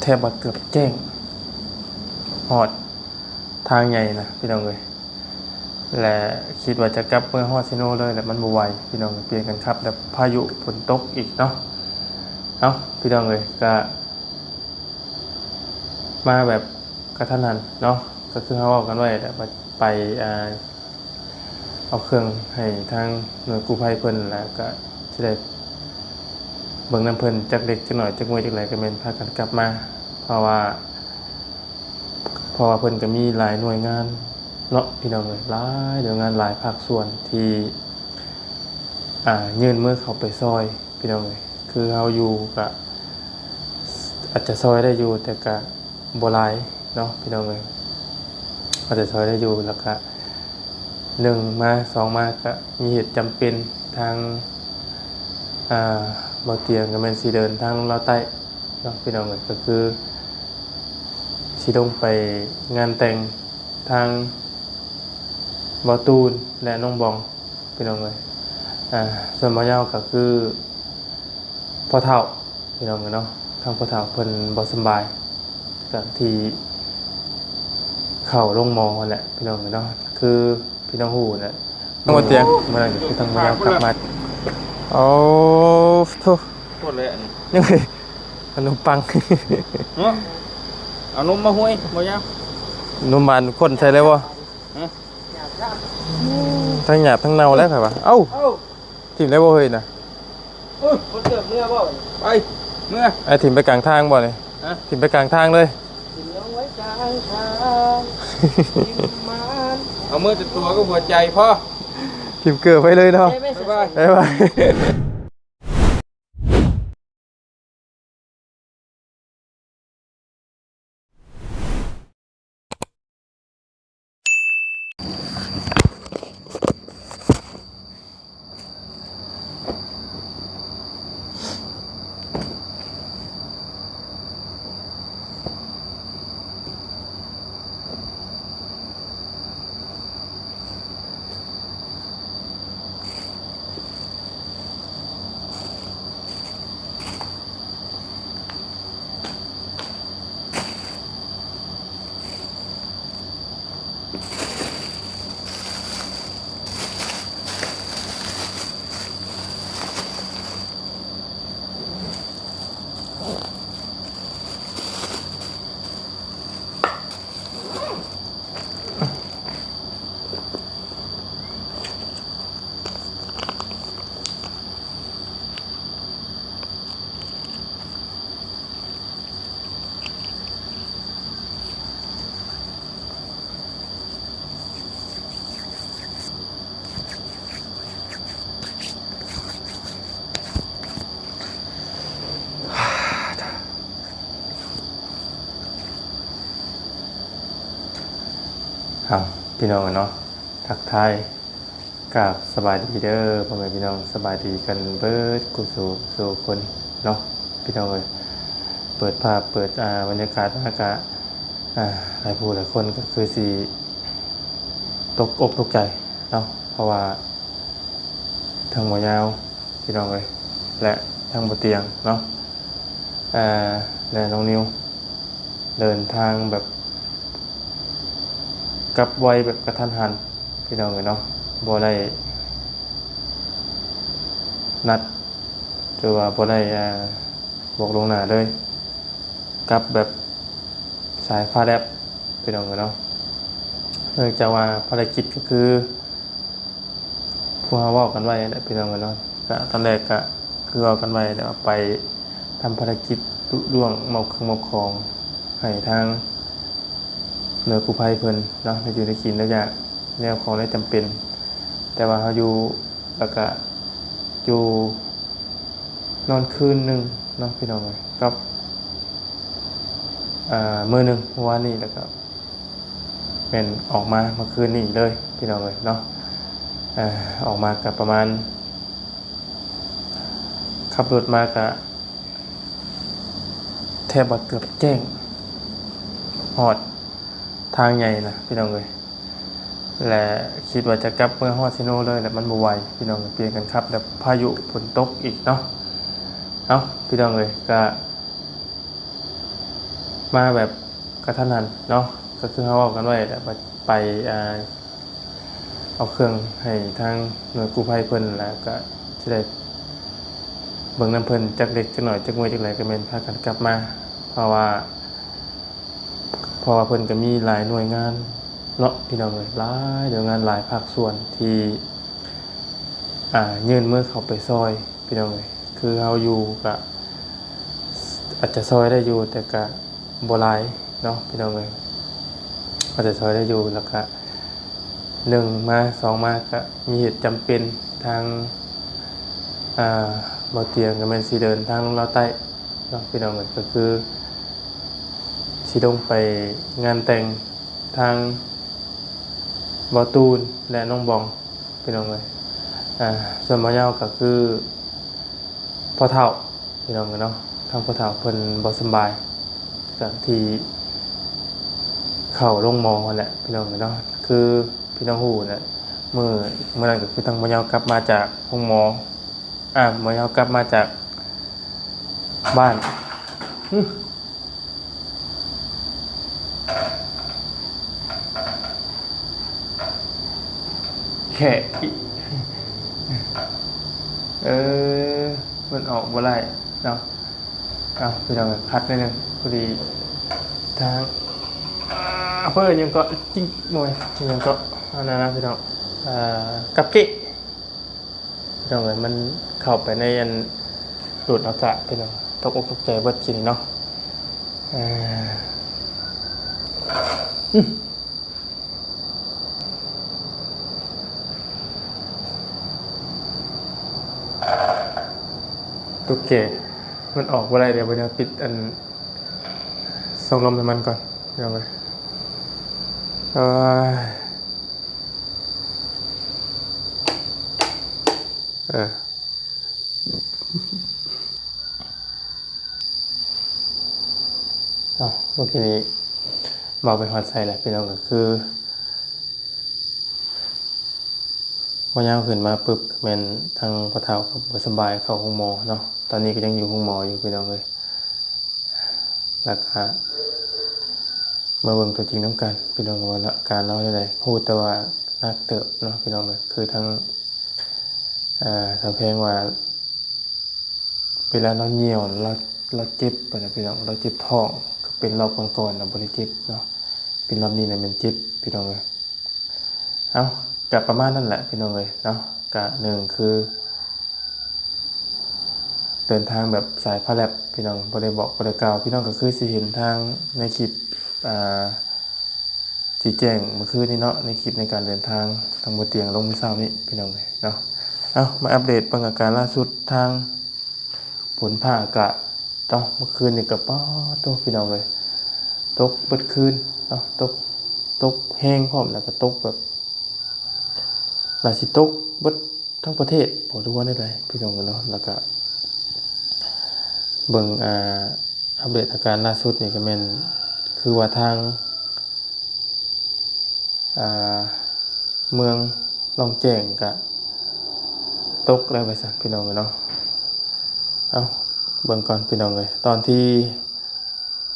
ແທບວ່າເກືອບແຈ້ງ ຮອດທາງໃຫຍ່ນະພີ່ນ້ອງເອີຍ ແລະ ຄິດວ່າຈະກັບເມືອຮອດເຊໂນເລີຍ ແລະ ມັນບໍ່ໄຫວພີ່ນ້ອງເອີຍ ປ່ຽນກັນຂັບ ແລ້ວພາຍຸຝົນຕົກອີກເນາະ. ເອົ້າ ພີ່ນ້ອງເອີຍ ກະມາແບບກະທັນຫັນເນາະ ກະຄືເຮົາເວົ້າກັນໄວ້ແຫຼະ ວ່າໄປ ອ່າ ເອົາເຄື່ອງໃຫ້ທາງໜ່ວຍກູ້ໄພເພິ່ນ ແລ້ວກະຊິໄດ້ເບິ່ງນຳເພິ່ນຈັກເລັກຈັກໜ້ອຍ ຈັກມື້ຈັກຫຼາຍ ກະແມ່ນພາກັນກັບມາ ເພາະວ່າ ເພາະວ່າເພິ່ນກະມີຫຼາຍໜ່ວຍງານເນາະ ພີ່ນ້ອງເອີຍ ຫຼາຍໜ່ວຍງານ ຫຼາຍພາກສ່ວນທີ່ ອ່າ ຍື່ນມືເຂົ້າໄປຊ່ອຍ ພີ່ນ້ອງເອີຍ ຄືເຮົາຢູ່ກະອາດຈະຊ່ອຍໄດ້ຢູ່ ແຕ່ກະບໍ່ຫຼາຍເນາະ ພີ່ນ້ອງເອີຍ ອາດຈະຊ່ອຍໄດ້ຢູ່ ແລ້ວກະໜຶ່ງມາ ສອງມາ ກະມີເຫດຈຳເປັນ ທາງ ອ່າ ບໍ່ຕຽງກະແມ່ນຊິເດີນທາງລົງລາວໃຕ້ເນາະ ພີ່ນ້ອງເອີຍ ກະຄືຊິລົງໄປງານແຕ່ງທາງບໍ່ຕູນ ແລະ ນ້ອງບອງ ພີ່ນ້ອງເອີຍ ອ່າ ສ່ວນບ່າວຍາວກະຄືພໍ່ເຖົ້າ ພີ່ນ້ອງເອີຍເນາະ ທາງພໍ່ເຖົ້າເພິ່ນບໍ່ສຳບາຍ ກະທີ່ເຂົ້າໂຮງໝໍຫັ້ນແຫຼະ ພີ່ນ້ອງເອີຍເນາະ ຄືພີ່ນ້ອງຮູ້ແຫຼະ ນ້ອງບໍ່ຕຽງ ມື້ນັ້ນກະຄືທາງບ່າວຍາວກັບມາ ໂອ້ໂທ້ ໂຄດເລີຍອັນນີ້ ຍັງເປັນຂະໜົມປັງເນາະ ເອົານົມມາຫ້ວຍບໍ່ຍາວ ນົມຫວານຂ້ນໃສ່ເລີຍບໍ່? ຮະ? ທັງຫຍາບທັງເນົ່າແລ້ວຂ້ອຍວ່າ ເອົ້າ ເອົ້າ ຖິ້ມໄດ້ບໍ່ເຮີ້ຍນະ? ເອີ ຄົນເກີບເມືອບໍ່? ໄປ ເມືອ ໄອ້ຖິ້ມໄປກາງທາງບໍ່ນີ້? ຮະ? ຖິ້ມໄປກາງທາງເລີຍ ຖິ້ມລົງໄວ້ກາງທາງ ຖິ້ມມານ ເອົາມືແຕ່ຕົວກັບຫົວໃຈພໍ ຖິ້ມເກີບໄວ້ເລີຍເນາະ ໄປ ໄປ ບາຍບາຍ ບາຍບາຍ. ເອົາ ພີ່ນ້ອງເນາະ ທັກທາຍ ກາບສະບາຍດີເດີພໍ່ແມ່ພີ່ນ້ອງ ສະບາຍດີກັນເບິດຄູ່ສູ່ສູ່ຄົນເນາະ ພີ່ນ້ອງເອີຍ ເປີດພາບເປີດ ອ່າ ບັນຍາກາດມາກະ ອ່າ ຫຼາຍຜູ້ຫຼາຍຄົນກະຄືຊິຕົກອົກຕົກໃຈເນາະ ເພາະວ່າທາງບ່າວຍາວ ພີ່ນ້ອງເອີຍ ແລະ ທາງບໍ່ຕຽງເນາະ ອ່າ ແລະ ນ້ອງນິວ ເດີນທາງແບບກັບໄວແບບກະທັນຫັນ ພີ່ນ້ອງເອີຍເນາະ ບໍ່ໄດ້ນັດ ຫຼືວ່າບໍ່ໄດ້ ອ່າ ບອກລ່ວງໜ້າເລີຍ ກັບແບບສາຍຟ້າແລບ ພີ່ນ້ອງເອີຍເນາະ ເນື່ອງຈາກວ່າພາລະກິດກະຄື ພວກເຮົາເວົ້າກັນໄວ້ແຫຼະ ພີ່ນ້ອງເອີຍເນາະ ກະຕອນແລກກະຄືເວົ້າກັນໄວ້ແຫຼະວ່າໄປທຳພາລະກິດລຸລ່ວງມອບເຄື່ອງມອບຂອງໃຫ້ທາງໜ່ວຍກູ້ໄພເພິ່ນເນາະ ໃນຢູ່ໃນກິນແລ້ວຢາກແນວຂອງແນວຈຳເປັນ ແຕ່ວ່າເຮົາຢູ່ ແລ້ວກະຢູ່ນອນຄືນໜຶ່ງເນາະ ພີ່ນ້ອງເອີຍ ກັບ ອ່າ ມື້ໜຶ່ງເມື່ອວານນີ້ ແລ້ວກະ ແມ່ນອອກມາເມື່ອຄືນນີ້ເລີຍ ພີ່ນ້ອງເອີຍເນາະ ເອີ ອອກມາກະປະມານ ຂັບລົດມາກະແທບວ່າເກືອບແຈ້ງ ຮອດທາງໃຫຍ່ນະ ພີ່ນ້ອງເອີຍ ແລະ ຄິດວ່າຈະກັບເມືອຮອດເຊໂນເລີຍ ແລະ ມັນບໍ່ໄຫວ ພີ່ນ້ອງເອີຍ ປ່ຽນກັນຂັບ ແລ້ວພາຍຸຝົນຕົກອີກເນາະ. ເອົ້າ ພີ່ນ້ອງເອີຍ ກະ ກ ມາແບບກະທັນຫັນເນາະ ກໍຄືເຮົາເວົ້າກັນໄວ້ແຫຼະ ວ່າໄປ ອ່າ ເອົາເຄື່ອງໃຫ້ທາງໜ່ວຍກູ້ໄພເພິ່ນ ແລ້ວກໍຊິໄດ້ເບິ່ງນຳເພິ່ນຈັກເລັກຈັກໜ້ອຍ ຈັກມື້ຈັກແລ ກໍແມ່ນພາກັນກັບມາ ເພາະວ່າ ເພາະວ່າເພິ່ນກໍມີຫຼາຍໜ່ວຍງານເນາະ ພີ່ນ້ອງເອີຍ ຫຼາຍໜ່ວຍງານ ຫຼາຍພາກສ່ວນທີ່ ອ່າ ຍື່ນມືເຂົ້າໄປຊ່ອຍ ພີ່ນ້ອງເອີຍ ຄືເຮົາຢູ່ກະອາດຈະຊ່ອຍໄດ້ຢູ່ ແຕ່ກະບໍ່ຫຼາຍເນາະ ພີ່ນ້ອງເອີຍ ອາດຈະຊ່ອຍໄດ້ຢູ່ ແລ້ວກະໜຶ່ງມາ ສອງມາ ກະມີເຫດຈຳເປັນ ທາງ ອ່າ ບ່າວຕຽງກະແມ່ນຊິເດີນທາງລົງລາວໃຕ້ເນາະ ພີ່ນ້ອງເອີຍ ກະຄືຊິລົງໄປງານແຕ່ງທາງບ່າວຕູນ ແລະ ນ້ອງບອງ ພີ່ນ້ອງເອີຍ ອ່າ ສ່ວນບ່າວເຍົາກະຄືພໍ່ເຖົ້າ ພີ່ນ້ອງເອີຍເນາະ ທາງພໍ່ເຖົ້າເພິ່ນບໍ່ສະບາຍ ກະທີ່ເຂົ້າໂຮງໝໍຫັ້ນແຫຼະ ພີ່ນ້ອງເອີຍເນາະ ຄືພີ່ນ້ອງຮູ້ແຫຼະ ມື້ ມື້ນັ້ນກະຄືທາງບ່າວເຍົາກັບມາຈາກໂຮງໝໍ ອ່າ ມື້ເຮົາກັບມາຈາກບ້ານ ຫຶ ແຂກ ເອີ ມັນອອກບໍ່ໄດ້ເນາະ ເອົາ ພີ່ນ້ອງ ຄັດໜ້ອຍໜຶ່ງ ພໍດີທາງ ອາ ເພິ່ນຫຍັງເກາະ ຈິງ ໂອ້ຍ ຫຍັງເກາະ ອັນນັ້ນນະ ພີ່ນ້ອງ ເອີ ກັບເກະ ພີ່ນ້ອງເອີຍ ມັນເຂົ້າໄປໃນອັນ ດູດອາກາດ ພີ່ນ້ອງ ຕົກອົກຕົກໃຈເບິດ ກິນນີ້ເນາະ ເອີ ອື ຕຸກແກ ມັນອອກບໍ່ໄດ້ເດ້ ບໍ່ໄດ້ ປິດອັນ ຊ່ອງລົມໃຫ້ມັນກ່ອນ ພີ່ນ້ອງເອີຍ ເອີຍ. ເອີ ເອົ້າ ເມື່ອກີ້ນີ້ເວົ້າໄປຮອດໃສແລ້ວ ພີ່ນ້ອງ ກໍຄືບໍ່ຍາວຂຶ້ນມາປຶບ ແມ່ນທາງພໍ່ເຖົ້າກໍບໍ່ສະບາຍ ເຂົ້າໂຮງໝໍເນາະ ຕອນນີ້ກໍຍັງຢູ່ໂຮງໝໍຢູ່ ພີ່ນ້ອງເອີຍ. ແລ້ວກະມາເບິ່ງຕົວຈິງນຳກັນ ພີ່ນ້ອງ ວ່າອາການລາວແນວໃດ ຮູ້ແຕ່ວ່າໜັກເຕີບເນາະ ພີ່ນ້ອງເອີຍ ຄືທາງ ເອີ ສາວແພງວ່າ ເວລາລາວຍ່ຽວ ລາວ ລາວເຈັບ ປານນັ້ນ ພີ່ນ້ອງ ລາວເຈັບທ້ອງ ກໍເປັນລອບກ່ອນໆນະບໍ່ໄດ້ເຈັບເນາະ ເປັນລອບນີ້ນະແມ່ນເຈັບ ພີ່ນ້ອງເອີຍ. ເອົ້າ ກະປະມານນັ້ນແຫຼະ ພີ່ນ້ອງເອີຍເນາະ ກະໜຶ່ງຄື ເດີນທາງແບບສາຍພາແລັບ ພີ່ນ້ອງ ບໍ່ໄດ້ບອກບໍ່ໄດ້ກ່າວ ພີ່ນ້ອງກໍຄືຊິເຫັນທາງໃນຄລິບ ອ່າ ຊີ້ແຈງມື້ຄືນນີ້ເນາະ ໃນຄລິບໃນການເດີນທາງ ທາງບໍ່ຕຽງລົງມື້ເຊົ້ານີ້ ພີ່ນ້ອງເອີຍເນາະ. ເອົ້າ ມາອັບເດດເບິ່ງອາການລ່າສຸດ ທາງຝົນຟ້າອາກາດເນາະ ເມື່ອຄືນນີ້ກໍ ປາດໂທ້ ພີ່ນ້ອງເອີຍ ຕົກເບິດຄືນເນາະ ຕົກ ຕົກແຮງພ້ອມ ແລ້ວກໍຕົກແບບ ໜ້າຊິຕົກເບິດທັງປະເທດບໍ ຫຼືວ່າແນວໃດ ພີ່ນ້ອງເອີຍເນາະ. ແລ້ວກະເບິ່ງ ອ່າ ອັບເດດອາການລ່າສຸດນີ້ກໍແມ່ນ ຄືວ່າທາງ ອ່າ ເມືອງລ່ອງແຈ້ງກະຕົກແລ້ວວ່າຊັ້ນ ພີ່ນ້ອງເອີຍເນາະ. ເອົ້າ ເບິ່ງກ່ອນ ພີ່ນ້ອງເອີຍ ຕອນທີ່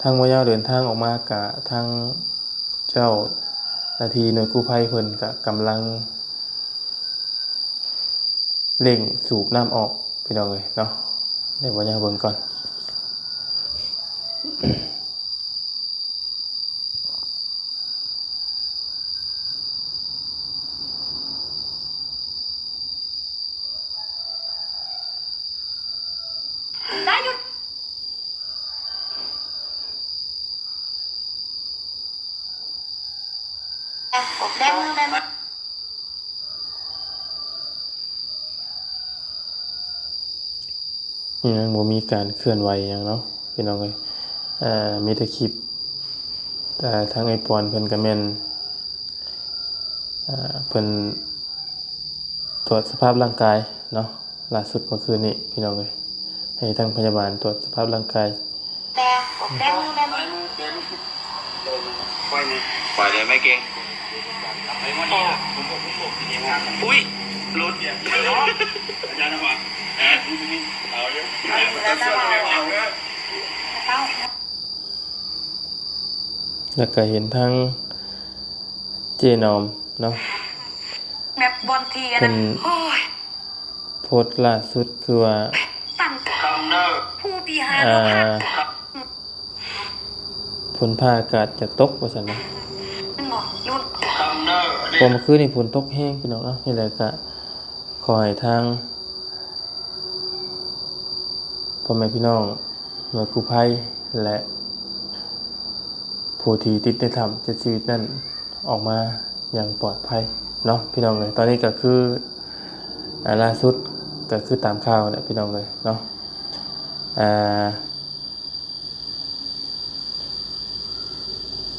ທາງໝໍຍາວເດີນທາງອອກມາ ກະທາງເຈົ້າໜ້າທີ່ໜ່ວຍກູ້ໄພເພິ່ນກະກຳລັງ ເລັ່ງສູບນ້ຳອອກ ພີ່ນ້ອງເອີຍເນາະ. ໃຫ້ໝໍຍາວເບິ່ງກ່ອນ. ແບມື ແບມື. ຍັງບໍ່ມີການເຄື່ອນໄຫວຫຍັງເນາະ ພີ່ນ້ອງເອີຍ. ເອີ ມີແຕ່ຄລິບ ເອີ ທາງໄອ້ປອນເພິ່ນກໍແມ່ນ ເອີ ເພິ່ນຕວດສະພາບຮ່າງກາຍເນາະ ລ່າສຸດເມື່ອຄືນນີ້ ພີ່ນ້ອງເອີຍ. ໃຫ້ທາງພະຍາບານຕວດສະພາບຮ່າງກາຍ ແບ ແບມື ແບມື. ໄປເລີຍ ໄປເລີຍ ໄປເລີຍ ໄປເລີຍ ໄປເລີຍ ໄປເລີຍ ໄປເລີຍ ໄປເລີຍ. ອຸ້ຍ ຫຼຸດ ອາຈານນະຫວານ ເອົາເດີ ເອົາເດີ. ແລ້ວກໍເຫັນທາງເຈ້ໜອມເນາະ ແບບບ່ອນທີ່ອັນນັ້ນ ເພິ່ນ ໂອ້ຍ ໂພສต์ລ່າສຸດຄືວ່າ ຕັ້ງ ຜູ້ທີ່ຫາ ອ່າ ລູກຄ້າ ຝົນຟ້າອາກາດຈະຕົກວ່າຊັ້ນນະ ແມ່ນບໍ່? ລຸ້ນ ເພາະເມື່ອຄືນນີ້ຝົນຕົກແຮງພີ່ນ້ອງເນາະ. ນີ້ແຫຼະ ກະຂໍໃຫ້ທາງພໍ່ແມ່ພີ່ນ້ອງໜ່ວຍກູ້ໄພ ແລະ ຜູ້ທີ່ຕິດໃນຖ້ຳເຈັດຊີວິດນັ້ນ ອອກມາຢ່າງປອດໄພເນາະພີ່ນ້ອງເອີຍ. ຕອນນີ້ກໍຄື ອ່າ ລ່າສຸດກໍຄືຕາມຂ່າວແຫຼະພີ່ນ້ອງເອີຍເນາະ ອ່າ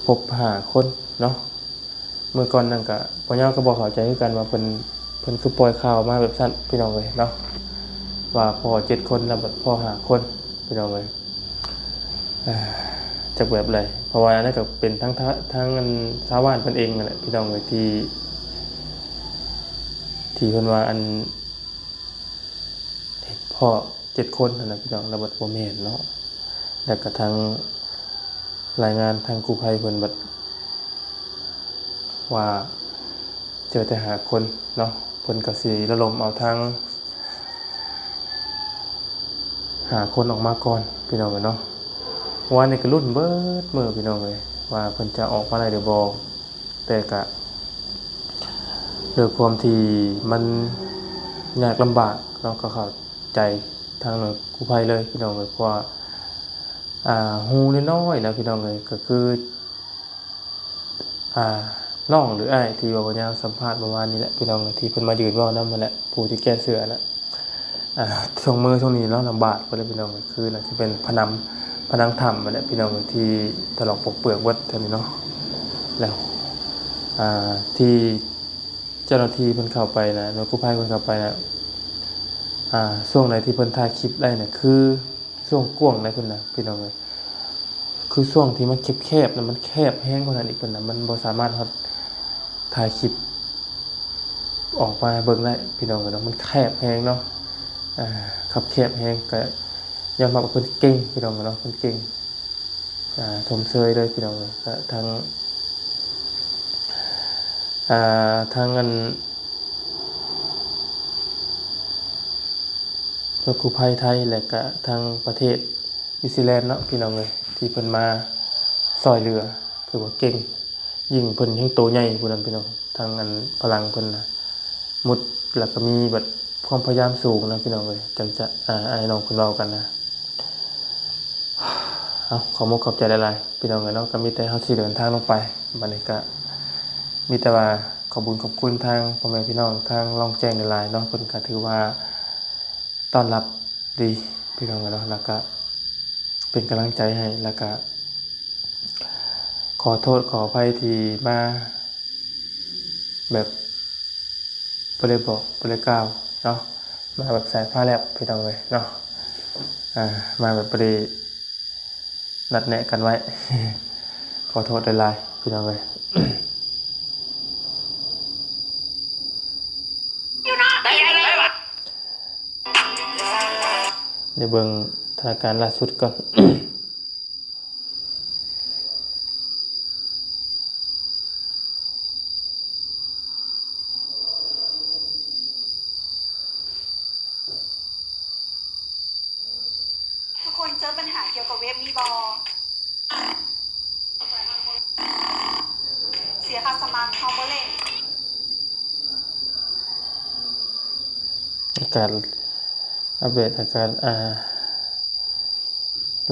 ພົບຫ້າຄົນເນາະ. ເມື່ອກ່ອນນັ້ນກະ ພວກເຮົາກໍບໍ່ເຂົ້າໃຈຄືກັນວ່າເພິ່ນ ເພິ່ນຄືປ່ອຍຂ່າວມາແບບຊັ້ນພີ່ນ້ອງເອີຍເນາະ ວ່າພໍ້ເຈັດຄົນ ແລ້ວບັດພໍ້ຫ້າຄົນພີ່ນ້ອງເອີຍ. ເອີ ຈັກແບບໃດ ເພາະວ່າອັນນັ້ນກໍເປັນທາງ ທາງ ທາງອັນຊາວບ້ານເພິ່ນເອງນັ້ນແຫຼະພີ່ນ້ອງເອີຍ ທີ່ ທີ່ເພິ່ນວ່າອັນ ພໍ້ເຈັດຄົນຫັ້ນນະພີ່ນ້ອງ ແລ້ວບັດບໍ່ແມ່ນເນາະ. ແລ້ວກະທາງລາຍງານທາງກູ້ໄພເພິ່ນບັດວ່າເຈີແຕ່ຫ້າຄົນເນາະ ເພິ່ນກໍຊິລະດົມເອົາທາງຫ້າຄົນອອກມາກ່ອນພີ່ນ້ອງເອີຍເນາະ. ວານນີ້ກໍລຸ້ນເບິດມື້ພີ່ນ້ອງເອີຍ ວ່າເພິ່ນຈະອອກມາໄດ້ຫຼືບໍ່ ແຕ່ກະ ດ້ວຍຄວາມທີ່ມັນຍາກລຳບາກເນາະ ກໍເຂົ້າໃຈທາງໜ່ວຍກູ້ໄພເລີຍພີ່ນ້ອງເອີຍ ເພາະວ່າ ອ່າ ຮູນ້ອຍໆນະພີ່ນ້ອງເອີຍ ກໍຄື ອ່າ ນ້ອງຫຼືອ້າຍທີ່ວ່າພະຍາຍາມສຳພາດເມື່ອວານນີ້ແຫຼະພີ່ນ້ອງເອີຍ ທີ່ເພິ່ນມາຢືນເວົ້ານຳຫັ້ນແຫຼະ ຜູ້ທີ່ແກ້ເສື້ອນະ. ອ່າ ຊ່ວງມື້ຊ່ວງນີ້ເນາະ ລຳບາກເພິ່ນແຫຼະພີ່ນ້ອງ ກໍຄືໜ້າຈະເປັນຜະໜັງ ຜະໜັງຖ້ຳຫັ້ນແຫຼະພີ່ນ້ອງ ທີ່ຖະຫຼອກປົກເປືອກເບິດເທົ່ານີ້ເນາະ. ແລ້ວ ອ່າ ທີ່ເຈົ້າໜ້າທີ່ເພິ່ນເຂົ້າໄປນະ ໜ່ວຍກູ້ໄພເພິ່ນເຂົ້າໄປນະ ອ່າ ຊ່ວງໃດທີ່ເພິ່ນຖ່າຍຄລິບໄດ້ນະ ຄື ຊ່ວງກວ້າງໃດພຸ້ນນະພີ່ນ້ອງເອີຍ ຄືຊ່ວງທີ່ມັນແຄບໆນະ ມັນແຄບແຮງກວ່ານັ້ນອີກພຸ້ນນະ ມັນບໍ່ສາມາດຮອດຖ່າຍຄລິບອອກມາໃຫ້ເບິ່ງໄດ້ພີ່ນ້ອງເອີຍເນາະ ມັນແຄບແຮງເນາະ ອ່າ ຄັບແຄບແຮງ. ກໍຍອມຮັບວ່າເພິ່ນເກັ່ງພີ່ນ້ອງເອີຍເນາະ ເພິ່ນເກັ່ງ ອ່າ ຊົມເຊີຍເລີຍພີ່ນ້ອງເອີຍ. ກໍທັງ ອ່າ ທັງອັນ ໜ່ວຍກູ້ໄພໄທ ແລະກະທາງປະເທດນິວຊີແລນເນາະພີ່ນ້ອງເອີຍ ທີ່ເພິ່ນມາຊ່ອຍເຫຼືອ ຖືວ່າເກັ່ງ ຍິ່ງເພິ່ນແຮ່ງໂຕໃຫຍ່ພຸ້ນນະພີ່ນ້ອງ ທັງອັນພະລັງເພິ່ນນະ ໝຸດ ແລ້ວກະມີແບບຄວາມພະຍາຍາມສູງນະພີ່ນ້ອງເອີຍ ຈັ່ງຈະ ອ່າ ອ້າຍນ້ອງເພິ່ນເວົ້າກັນນະ. ເອົາ ຂອບມຸກຂອບໃຈຫຼາຍໆ ພີ່ນ້ອງເອີຍເນາະ ກໍມີແຕ່ເຮົາຊິເດີນທາງລົງໄປ. ບັດນີ້ກະມີແຕ່ວ່າຂອບບຸນຂອບຄຸນທາງພໍ່ແມ່ພີ່ນ້ອງທາງລ່ອງແຈ້ງຫຼາຍໆເນາະ ເພິ່ນກະຖືວ່າຕ້ອນຮັບດີພີ່ນ້ອງເອີຍເນາະ ແລ້ວກະເປັນກຳລັງໃຈໃຫ້ ແລ້ວກະຂໍໂທດຂໍອະໄພທີ່ມາ ແບບບໍ່ໄດ້ບອກບໍ່ໄດ້ກ່າວເນາະ ມາແບບສາຍຟ້າແລບພີ່ນ້ອງເອີຍເນາະ ອ່າ ມາແບບບໍ່ໄດ້ນັດແນະກັນໄວ້ ຂໍໂທດຫຼາຍໆພີ່ນ້ອງເອີຍ. ດຽວເບິ່ງສະຖານະການລ່າສຸດກ່ອນ. ທຸກຄົນເຈີບັນຫາກ່ຽວກັບເວັບນີ້ບໍ່? ເສຍຄ່າສະໝັກ ເຮົາບໍ່ຫຼິ້ນ. ອາກາດ ອັບເດດອາກາດ ອ່າ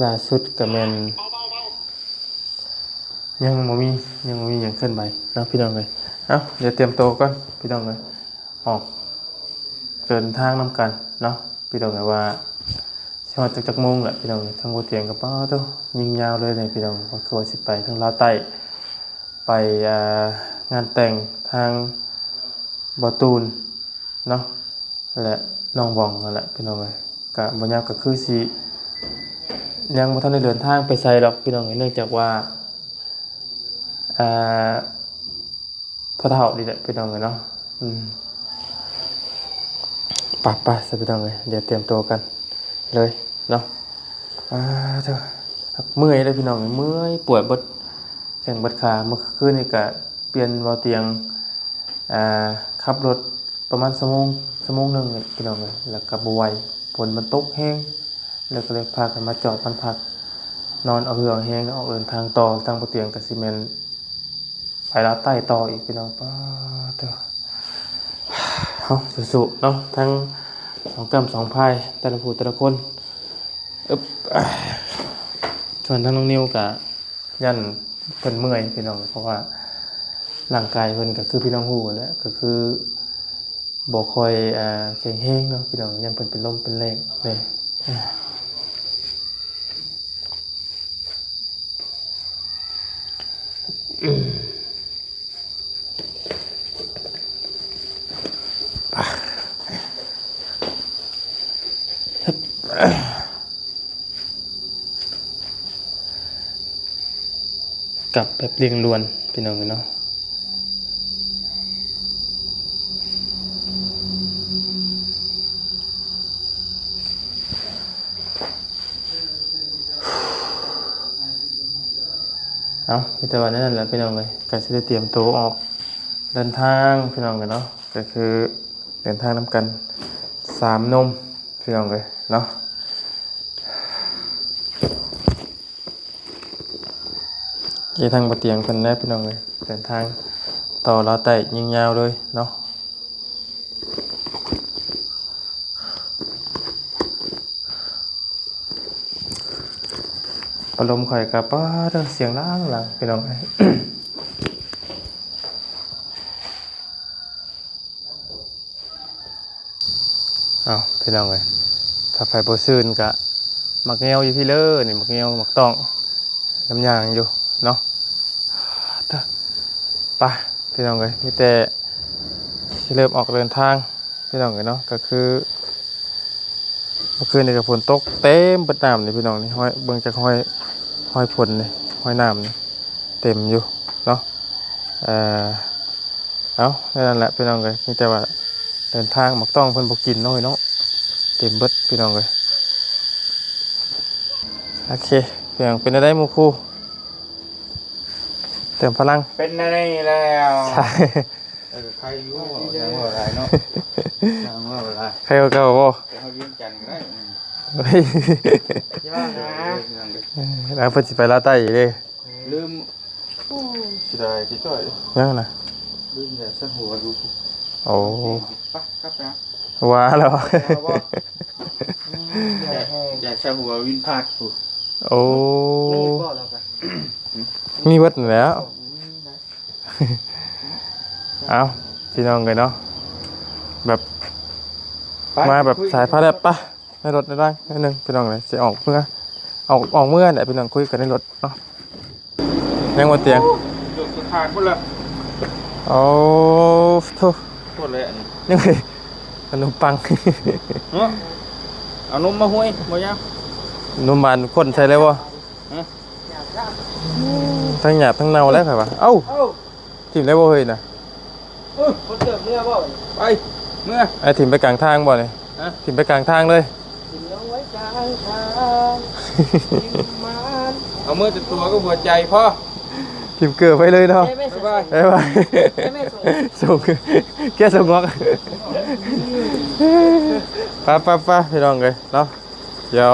ລ່າສຸດກະແມ່ນ ຍັງບໍ່ມີ ຍັງບໍ່ມີຫຍັງເຄື່ອນໄຫວເນາະພີ່ນ້ອງເອີຍ. ເອົ້າ ດຽວຕຽມໂຕກ່ອນພີ່ນ້ອງເອີຍ ອອກເດີນທາງນຳກັນເນາະພີ່ນ້ອງເອີຍ ວ່າຊິຮອດຈັກ ຈັກໂມງລະພີ່ນ້ອງເອີຍ. ທາງບໍ່ຕຽງກະ ປາໂທ້ ຍິງຍາວເລີຍນີ້ພີ່ນ້ອງ ວ່າຄືວ່າຊິໄປທາງລາວໃຕ້ ໄປ ອ່າ ງານແຕ່ງທາງບໍ່ຕູນເນາະ ແລະ ນ້ອງບອງຫັ້ນແຫຼະພີ່ນ້ອງເອີຍ. ກະບໍ່ຍາວ ກະຄືຊິຍັງບໍ່ທັນໄດ້ເດີນທາງໄປໃສດອກພີ່ນ້ອງເອີຍ ເນື່ອງຈາກວ່າ ອ່າ ພໍ່ເຖົ້ານີ້ແຫຼະພີ່ນ້ອງເອີຍເນາະ. ອືມ ໄປໆ ຊະພີ່ນ້ອງເອີຍ ດຽວຕຽມໂຕກັນເລີຍເນາະ. ອາ ເທີ ເມື່ອຍເດີພີ່ນ້ອງເອີຍ ເມື່ອຍປວດເບິດ ແຂ້ງເບິດຂາ. ເມື່ອຄືນນີ້ກະປ່ຽນເບົາຕຽງ ອ່າ ຂັບລົດປະມານຊົ່ວໂມງ ຊົ່ວໂມງໜຶ່ງນີ້ພີ່ນ້ອງເອີຍ ແລ້ວກະບໍ່ໄຫວ ຝົນມັນຕົກແຮງ ແລ້ວກໍເລີຍພາກັນມາຈອດນອນພັກ ນອນເອົາເຫື່ອເອົາແຮງ ອອກເດີນທາງຕໍ່. ທາງເບົາຕຽງກະຊິແມ່ນ ໄປລາວໃຕ້ຕໍ່ອີກພີ່ນ້ອງ. ປາດໂທ້ ເຮົາສູ້ໆເນາະ ທັງສອງກ້ຳສອງພາຍ ແຕ່ລະຜູ້ແຕ່ລະຄົນ. ອຶບ ສ່ວນທາງນ້ອງນິວກະຢ້ານເພິ່ນເມື່ອຍພີ່ນ້ອງ ເພາະວ່າຮ່າງກາຍເພິ່ນກໍຄືພີ່ນ້ອງຮູ້ຫັ້ນແຫຼະ ກໍຄື ບໍ່ຄ່ອຍ ອ່າ ແຂງແຮງເນາະພີ່ນ້ອງ ຢ້ານເພິ່ນເປັນລົມເປັນແລ້ງແດ່. ກັບແບບເລັ່ງດ່ວນພີ່ນ້ອງເອີຍເນາະ. ເອົາ ມີແຕ່ວ່າແນວນັ້ນແຫຼະພີ່ນ້ອງເອີຍ ກໍຊິໄດ້ຕຽມໂຕອອກເດີນທາງພີ່ນ້ອງເອີຍເນາະ. ກໍຄືເດີນທາງນຳກັນສາມໜຸ່ມພີ່ນ້ອງເອີຍເນາະ. ເອີ ທາງບໍ່ຕຽງເພິ່ນແຫຼະພີ່ນ້ອງເອີຍ ເດີນທາງຕໍ່ລາວໃຕ້ຍິງຍາວເລີຍເນາະ. ພັດລົມຂ້ອຍກໍ ປາດ ສຽງດັງໆ ພີ່ນ້ອງເອີຍ. ເອົາ ພີ່ນ້ອງເອີຍ ຖ້າໃຜບໍ່ຊື່ນກະໝາກແງວຢູ່ພີ້ເລີ ນີ້ໝາກແງວ ໝາກຕ້ອງ ນຳຍ່າງຢູ່ເນາະ. ໄປພີ່ນ້ອງເອີຍ ມີແຕ່ຊິເລີ່ມອອກເດີນທາງພີ່ນ້ອງເອີຍເນາະ. ກໍຄືເມື່ອຄືນນີ້ກໍຝົນຕົກເຕັມເບິດນ້ຳນີ້ພີ່ນ້ອງ ນີ້ຮອຍ ເບິ່ງຈາກຮອຍ ຮອຍຝົນນີ້ ຮອຍນ້ຳນີ້ເຕັມຢູ່ເນາະ. ເອີ ເອົາ ແນວນັ້ນແຫຼະພີ່ນ້ອງເອີຍ ມີແຕ່ວ່າເດີນທາງ ໝາກຕ້ອງເພິ່ນບໍ່ກິນເນາະເອີຍເນາະ ເຕັມເບິດພີ່ນ້ອງເອີຍ. ໂອເຄ ເປັນຈັ່ງ ເປັນແນວໃດໝູ່ຄູ່ ເຕີມພະລັງ? ເປັນແນວນີ້ແລ້ວ ໃຊ່ ເອີ ໄຄຢູ່ ຍັງເວົ້າຫຼາຍເນາະ ຍັງເວົ້າຫຼາຍ ໄຄກວ່າເກົ່າບໍ່? ໄປຮອດວຽງຈັນກໍໄດ້ ອືມ ຢ່າວ່ານະ ເອີ ແລ້ວເພິ່ນຊິໄປລາວໃຕ້ອີກເດ້. ລືມ ໂອ້ ເສຍດາຍຈິຈ້ອຍ ຍັງນະ ລືມແຕ່ຊະຫົວຢູ່. ໂອ້ ໄປກັບນະ ວ່າແລ້ວ ວ່າບໍ່ ອືມ ຢາກ ຢາກຊະຫົວວິນພາດພຸ້ນ. ໂອ້ ມີບໍ່ລາວກະ ມີເບິດແລ້ວ ອືມ ໄດ້ ເອົາ ພີ່ນ້ອງເອີຍເນາະ ແບບ ໄປ ມາແບບ ຄຸຍ ສາຍຟ້າແລບ ໄປ ໃນລົດໃນລາງໜ້ອຍໜຶ່ງພີ່ນ້ອງເອີຍ ຊິອອກເມືອ ອອກ ອອກເມືອແຫຼະພີ່ນ້ອງ ຄຸຍກັນໃນລົດເນາະ. ຍັງບໍ່ຕຽງ ໂອ້ ຈົນສະພານພຸ້ນລະ ໂອ້ ໂທ້ ໂພດແຫຼະອັນນີ້ ຍັງ ຂະໜົມປັງ ເນາະ ເອົານົມມາຫ້ວຍບໍ່ຍາມ ນົມຫວານຂ້ນໃສ່ເລີຍບໍ່? ຮະ ທັງຫຍາບທັງເນົ່າແລ້ວຂ້ອຍວ່າ ເອົ້າ ເອົ້າ ຖິ້ມໄດ້ບໍ່ເຮີ້ຍນະ? ເອີ ຄົນເຕີບເມືອບໍ່? ໄປ ເມືອ ໄອ້ຖິ້ມໄປກາງທາງບໍ່ນີ້? ຮະ ຖິ້ມໄປກາງທາງເລີຍ? ຖິ້ມລົງໄວ້ກາງທາງ ຖິ້ມມານ ເອົາມືແຕ່ຕົວກັບຫົວໃຈພໍ ຖິ້ມເກີບໄວ້ເລີຍເນາະ ໄປ ບາຍບາຍ ບາຍບາຍ ແກະສົ່ງ ແກະສົ່ງອອກ ໄປໆໆ ພີ່ນ້ອງເອີຍເນາະ. ດຽວ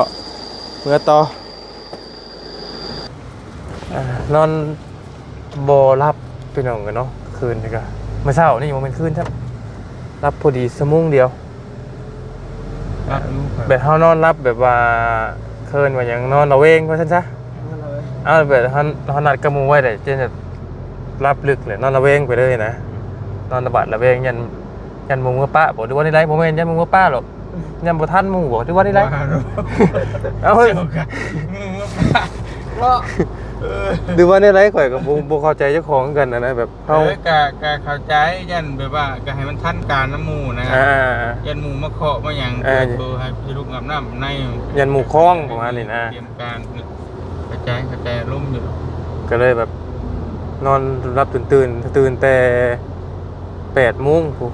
ເມືອຕໍ່ ອ່າ ນອນບໍ່ຫຼັບພີ່ນ້ອງເອີຍເນາະ ຄືນນີ້ກະ ມື້ເຊົ້ານີ້ບໍ່ແມ່ນຄືນຊ້ຳ ຫຼັບພໍດີຊົ່ວໂມງດຽວ ຫຼັບຢູ່ ແບບເຮົານອນຫຼັບແບບວ່າ ເອີ້ນວ່າຫຍັງ ນອນລະເວງວ່າຊັ້ນຊະ ນອນລະເວງ ເອົາແບບເຮົາ ເຮົານັດກັບໝູ່ໄວ້ແລ້ວ ຈະແບບຫຼັບລຶກແຫຼະ ນອນລະເວງໄປເລີຍນະ ອືມ ນອນລະບາດລະແວງ ຢ້ານ ຢ້ານໝູ່ເມືອປະບໍ ຫຼືວ່າແນວໃດ? ບໍ່ແມ່ນຢ້ານໝູ່ເມືອປະດອກ ຢ້ານບໍ່ທັນໝູ່ບໍ ຫຼືວ່າແນວໃດ? ເອົາ ເຈົ້າກະໝູ່ເມືອປະເນາະ ຫຼືວ່າແນວໃດ? ຂ້ອຍກໍບໍ່ ບໍ່ເຂົ້າໃຈເຈົ້າຂອງຄືກັນນະ ແບບເຮົາ ເອີ ກະ ກະເຂົ້າໃຈ ຢ້ານແບບວ່າກະໃຫ້ມັນທັນການນຳໝູ່ນະ ອ່າ ຢ້ານໝູ່ມາເຄາະມາຫຍັງ ອ່າ ເປີດເບີໃຫ້ພີ່ລູກອາບນ້ຳໃນ ຢ້ານໝູ່ຄ້ອງປະມານນີ້ນະ ຕຽມການ ເຂົ້າໃຈ ເຂົ້າໃຈອາລົມຢູ່ ກໍເລີຍແບບນອນຫຼັບຕື່ນໆ ຕື່ນແຕ່ແປດໂມງພຸ້ນ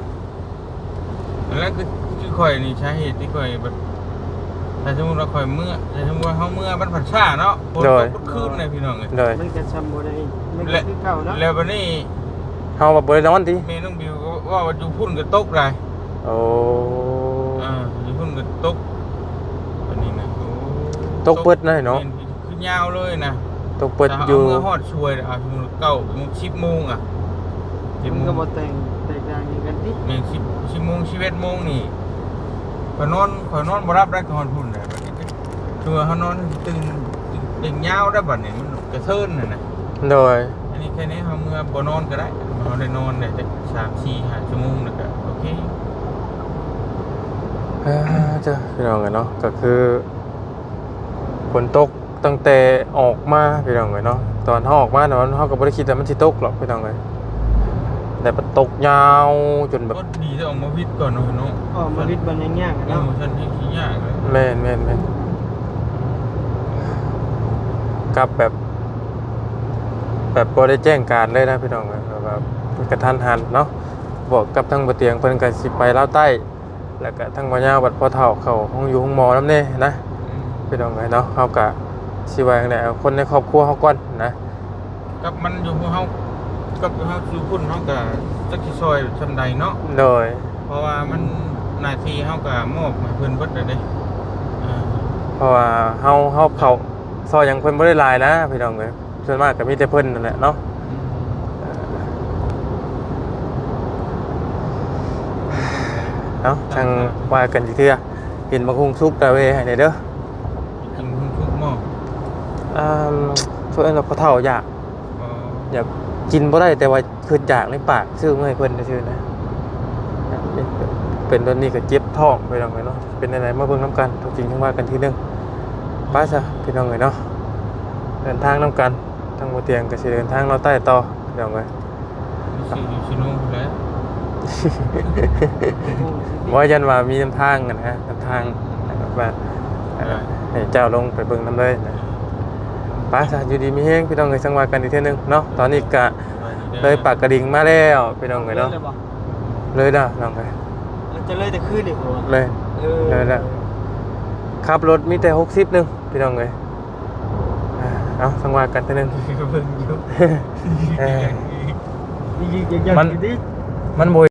ແລ້ວຄື ຄືຂ້ອຍນີ້ ສາເຫດທີ່ຂ້ອຍແບບ ຖ້າສົມມຸດວ່າຂ້ອຍເມືອ ຖ້າສົມມຸດວ່າເຮົາເມືອມັນພັດຊ້າເນາະ ຝົນ ໂດຍ ຕົກເບິດຄືນເລີຍພີ່ນ້ອງເອີຍ. ໂດຍ ມັນກໍຊ່ຳບໍ່ໄດ້ ມັນກໍຄືເກົ່າເນາະ. ແລ້ວບັດນີ້ ເຮົາວ່າບໍ່ໄດ້ນອນຕິ? ແມ່ນ້ອງບິວກໍເວົ້າວ່າຢູ່ພຸ້ນກໍຕົກຫຼາຍ. ໂອ້ ອ່າ ຢູ່ພຸ້ນກໍຕົກ ອັນນີ້ນະ ໂອ້ ຕົກເບິດເລີຍເນາະ. ແມ່ນ ຄືຍາວເລີຍນະ ຕົກເບິດຢູ່ ເຮົາເມືອຮອດຊ່ວຍ ອ່າ ສົມມຸດເກົ້າໂມງ ສິບໂມງ ອ່າ ສິບໂມງ ມັນກໍບໍ່ແຕກ ແຕກຕ່າງຫຍັງກັນຕິ. ແມ່ນ ສິບ ສິບໂມງ ສິບເອັດໂມງນີ້ ຂ້ອຍນອນ ຂ້ອຍນອນບໍ່ຫຼັບໄດ໋ ກໍຮອດພຸ້ນແຫຼະ. ຄືວ່າເຮົານອນຕື່ນ ຕື່ນຍາວໄດ໋ ບັດນີ້ມັນກະເທີນຫັ້ນນະ. ໂດຍ ອັນນີ້ແຄ່ນີ້ເຮົາເມືອບໍ່ນອນກໍໄດ້ ເຮົາໄດ້ນອນໄດ້ຈັກສາມ ສີ່ ຫ້າຊົ່ວໂມງ ແລ້ວກໍໂອເຄ. ເອີ ເຈົ້າ ພີ່ນ້ອງເອີຍເນາະ ກໍຄືຝົນຕົກຕັ້ງແຕ່ອອກມາ ພີ່ນ້ອງເອີຍເນາະ. ຕອນເຮົາອອກມານະ ເຮົາກໍບໍ່ໄດ້ຄິດວ່າມັນຊິຕົກຫຼອກ ພີ່ນ້ອງເອີຍ ແຕ່ມັນຕົກຍາວຈົນແບບ ໂອ້ ດີແຕ່ອອກມາວິດກ່ອນເນາະ ເນາະ ອອກມາວິດມັນຍັງຍາກ ເອີ ເນາະ ຊັ້ນແຮງຊິຍາກເລີຍ. ແມ່ນໆໆ ກັບແບບ ແບບບໍ່ໄດ້ແຈ້ງການເລີຍນະ ພີ່ນ້ອງເອີຍ ແບບວ່າກະທັນຫັນເນາະ. ບວກກັບທາງບໍ່ຕຽງເພິ່ນກໍຊິໄປລາວໃຕ້ ແລ້ວກໍທາງບໍ່ຍາວບັດພໍ່ເຖົ້າເຂົ້າໂຮງຢູ່ໂຮງໝໍນຳແດ່ນະ ອືມ ພີ່ນ້ອງເອີຍເນາະ. ເຮົາກໍຊິວ່າຈັ່ງໃດ ເອົາຄົນໃນຄອບຄົວເຮົາກ່ອນນະ. ກັບມັນຢູ່ພວກເຮົາ ກັບເຮົາຢູ່ພຸ້ນ ເຮົາກໍຈັກຊິຊ່ອຍຊ່ຳໃດເນາະ. ໂດຍ ເພາະວ່າມັນ ໜ້າທີ່ເຮົາກໍມອບໃຫ້ເພິ່ນເບິດແລ້ວເດ້. ເອີ ເພາະວ່າເຮົາ ເຮົາເຂົ້າຊ່ອຍຫຍັງເພິ່ນບໍ່ໄດ້ຫຼາຍນະ ພີ່ນ້ອງເອີຍ. ສ່ວນມາກກໍມີແຕ່ເພິ່ນນັ້ນແຫຼະເນາະ. ອືມ ເອົາ ຈັ່ງວ່າກັນອີກເທື່ອ. ກິນບັກຫຸ່ງສຸກຕາເວໃຫ້ແດ່ເດີ. ກິນບັກຫຸ່ງສຸກບໍ່? ອ່າ ສ່ວນລະພໍ່ເຖົ້າຢາກ ອໍ ຢາກກິນບໍ່ໄດ້ ແຕ່ວ່າຄຶດຢາກໃນປາກ ຊື້ມາໃຫ້ເພິ່ນຊື່ໆນະ. ເປັນ ເປັນແບບນີ້ກໍເຈັບທ້ອງ ພີ່ນ້ອງເອີຍເນາະ. ເປັນແນວໃດ ມາເບິ່ງນຳກັນ ຕົວຈິງຈັ່ງວ່າກັນທີໜຶ່ງ. ໄປຊະ ພີ່ນ້ອງເອີຍເນາະ ເດີນທາງນຳກັນ. ທາງບໍ່ຕຽງກໍຊິເດີນທາງລາວໃຕ້ຕໍ່ ພີ່ນ້ອງເອີຍ. ຊິຢູ່ຊິໂນພຸ້ນແຫຼະ. ບໍ່ ຢ້ານວ່າມີນຳທາງຫັ້ນນະ ນຳທາງ ແບບວ່າ ເອີ ໃຫ້ເຈົ້າລົງໄປເບິ່ງນຳເລີຍນະ. ໄປຊະ ຢູ່ດີມີແຮງ ພີ່ນ້ອງເອີຍ ຈັ່ງວ່າກັນອີກເທື່ອໜຶ່ງເນາະ. ຕອນນີ້ກະເລີຍປາກກະດິງມາແລ້ວ ພີ່ນ້ອງເອີຍເນາະ. ເລີຍແລ້ວ ນ້ອງເອີຍ ຈະເລີຍແຕ່ຄືນນີ້ບໍ່? ເລີຍ ເອີ ເລີຍແລ້ວ. ຂັບລົດມີແຕ່ຫົກສິບໜຶ່ງ ພີ່ນ້ອງເອີຍ. ເອົາ ຈັ່ງວ່າກັນເທື່ອໜຶ່ງ ເບິ່ງຢູ່. ເອີ ມັນ ມັນບໍ່